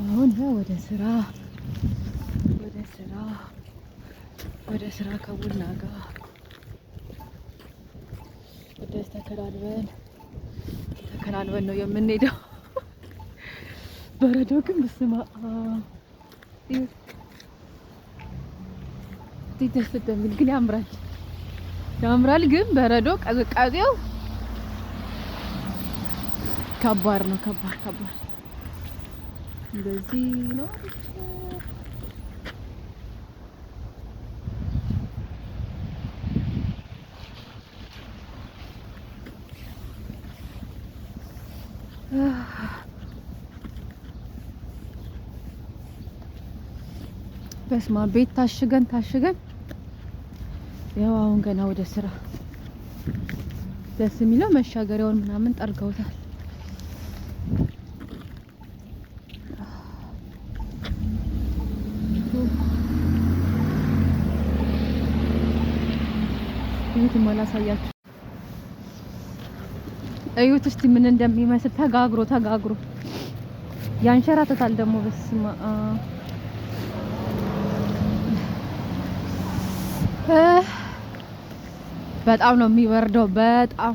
አሁን ወደ ስራ፣ ወደ ስራ፣ ወደ ስራ ከቡና ጋር ወደ ተከናንበን ተከናንበን ነው የምንሄደው። በረዶ ግን በስመ አብ እንዴት ደስ እንደሚል ግን ያምራል፣ ያምራል ግን በረዶ ቅዝቃዜው ከባድ ነው። ከባድ ከባድ እንደዚህ ነው። በስማ ቤት ታሽገን ታሽገን ያው አሁን ገና ወደ ስራ። ደስ የሚለው መሻገሪያውን ምናምን ጠርገውታል። እዩት፣ ላሳያችሁ። እዩት እስቲ ምን እንደሚመስል ተጋግሮ ተጋግሮ ያንሸራተታል ደግሞ። በስመ አብ በጣም ነው የሚበርደው። በጣም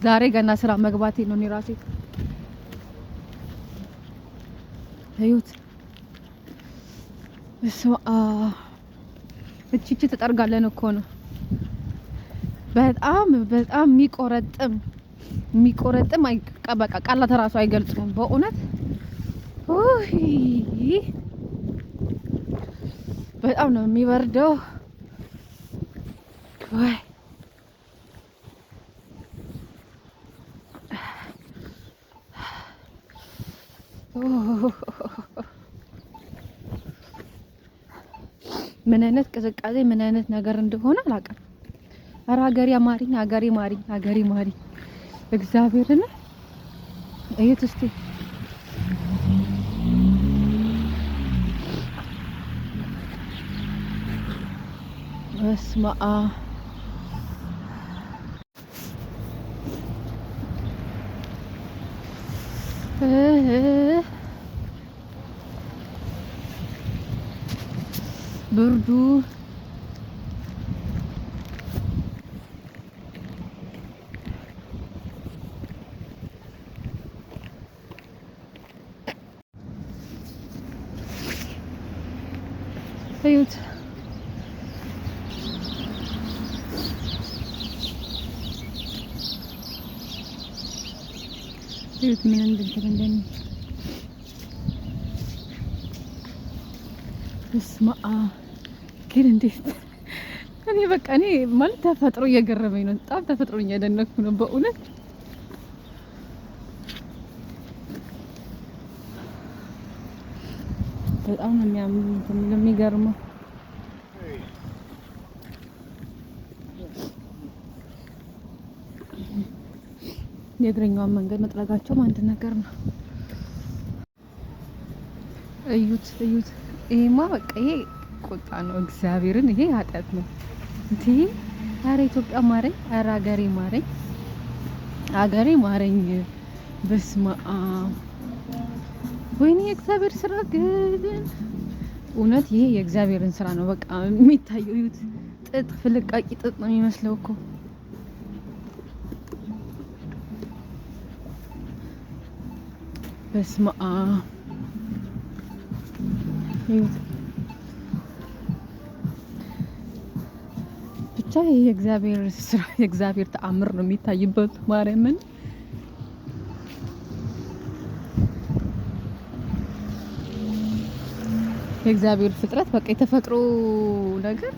ዛሬ ገና ስራ መግባቴ ነው። እኔ ራሴ እዩት። በስመ አብ እቺ እቺ ትጠርጋለን እኮ ነው። በጣም በጣም የሚቆረጥም የሚቆረጥም በቃ ቃላት እራሱ አይገልጹም በእውነት። በጣም ነው የሚበርደው። ወይ ምን አይነት ቅዝቃዜ ምን አይነት ነገር እንደሆነ አላውቅም። ኧረ ሀገሬ ማሪኝ፣ ሀገሬ ማሪኝ፣ ሀገሬ ማሪኝ። እግዚአብሔርን እዩት እስቲ። በስመ አብ ብርዱ እዩት። እዩት ምን እንትን እንደሚል። በስመ አብ ግን እንዴት እኔ በቃ እኔ ማለት ተፈጥሮ እየገረመኝ ነው። በጣም ተፈጥሮ እያደነኩ ነው በእውነት። በጣም ነው የሚገርመው። የእግረኛውን መንገድ መጥረጋቸውም አንድ ነገር ነው። እዩት እዩት። ይሄማ በቃ ይሄ ቁጣ ነው። እግዚአብሔርን ይሄ ኃጢአት ነው። እንዴ! አረ ኢትዮጵያ ማረኝ፣ አረ አገሬ ማረኝ፣ አገሬ ማረኝ። በስመ አብ ወይኔ የእግዚአብሔር ስራ ግን እውነት ይሄ የእግዚአብሔርን ስራ ነው። በቃ የሚታየው እዩት። ጥጥ ፍልቃቂ ጥጥ ነው የሚመስለው እኮ። በስመ አብ እዩት። ብቻ ይሄ የእግዚአብሔር ስራ የእግዚአብሔር ተአምር ነው የሚታይበት። ማርያምን የእግዚአብሔር ፍጥረት በቃ የተፈጥሮ ነገር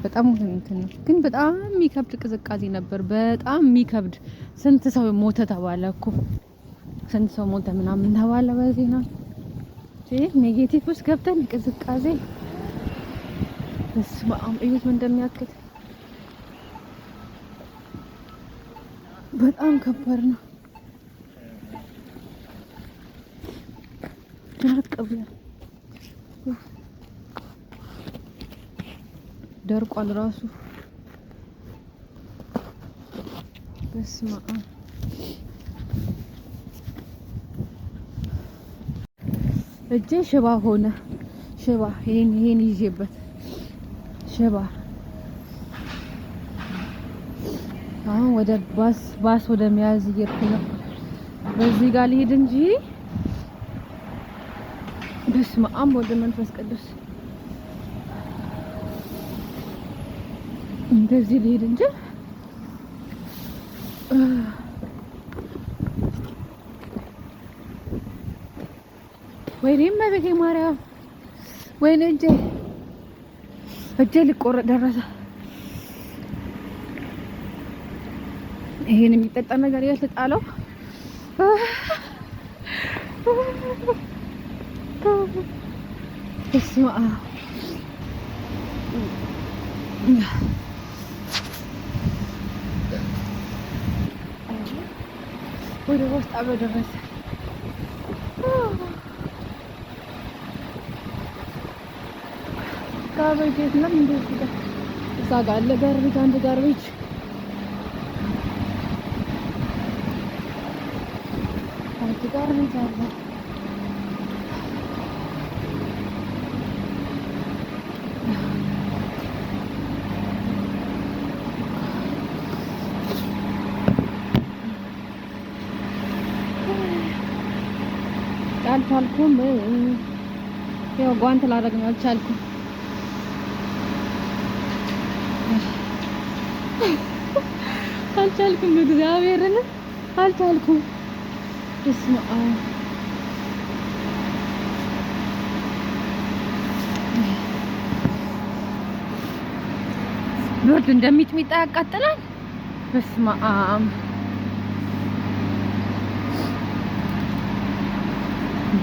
በጣም እንትን ነው። ግን በጣም የሚከብድ ቅዝቃዜ ነበር። በጣም የሚከብድ ስንት ሰው ሞተ ተባለ እኮ፣ ስንት ሰው ሞተ ምናምን ተባለ በዜና። Negative ውስጥ ገብተን ቅዝቃዜ በስመ አብ እዩት ምን እንደሚያክል በጣም ከባድ ነው። ደርቋል ራሱ። በስመ አብ። እጄ ሽባ ሆነ። ሽባ ይሄን ይዤበት ሽባ። አሁን ወደ ባስ ወደ መያዝ እየሄድኩ ነው። በዚህ ጋር ልሄድ እንጂ፣ በስመ አብ ወወልድ መንፈስ ቅዱስ፣ እንደዚህ ልሄድ እንጂ። ወይኔ እመቤቴ ማርያም፣ ወይኔ እጄ፣ እጄ ሊቆረጥ ደረሰ። ይሄን የሚጠጣ ነገር ያልተጣለው። በስመ አብ፣ ወደ ውስጥ ጣቢያው ደረሰ። Garbage የት ነው? እንደዚህ ጋር፣ እዛ ጋር አለ garbage፣ አንድ garbage፣ አንድ garbage አለ። አልቻልኩም። ያው ጓንት ላደርግ ነው፣ አልቻልኩም። አልቻልኩም። እግዚአብሔርን አልቻልኩም። በስመ አብ፣ ብርድ እንደሚጥሚጣ ያቃጥላል። በስመ አብ፣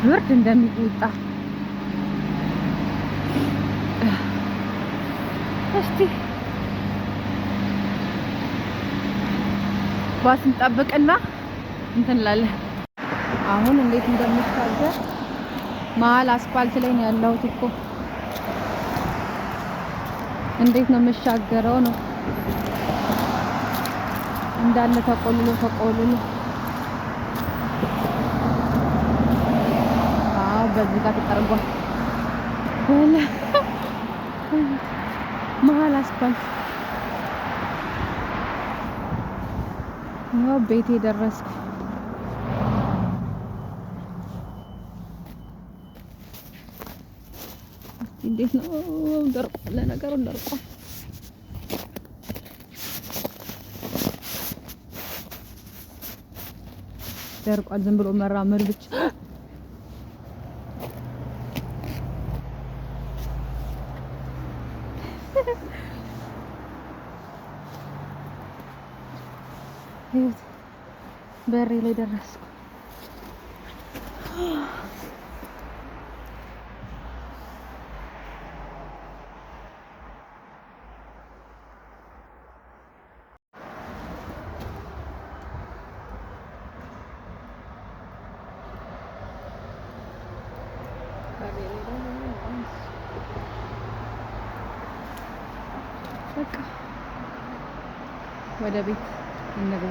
ብርድ እንደሚጥሚጣ። እስቲ ባስ እንጠብቅና እንትን እንላለን። አሁን እንዴት እንደምሻገር፣ መሀል አስፋልት ላይ ነው ያለሁት እኮ፣ እንዴት ነው የምሻገረው ነው? እንዳለ ተቆልሎ ተቆልሎ። አዎ፣ በዚህ ጋር ተጠርጓል። ወላ መሀል አስፋልት፣ ያው ቤቴ ደረስኩ። እንዴት ነው? ደርቋል። ለነገሩ ደርቋል። ደርቋል። ዝም ብሎ መራመድ ብቻ። ይኸው በሬ ላይ ደረስኩ። በሬ ላይ ደረስኩ። በቃ ወደ ቤት እንግባ።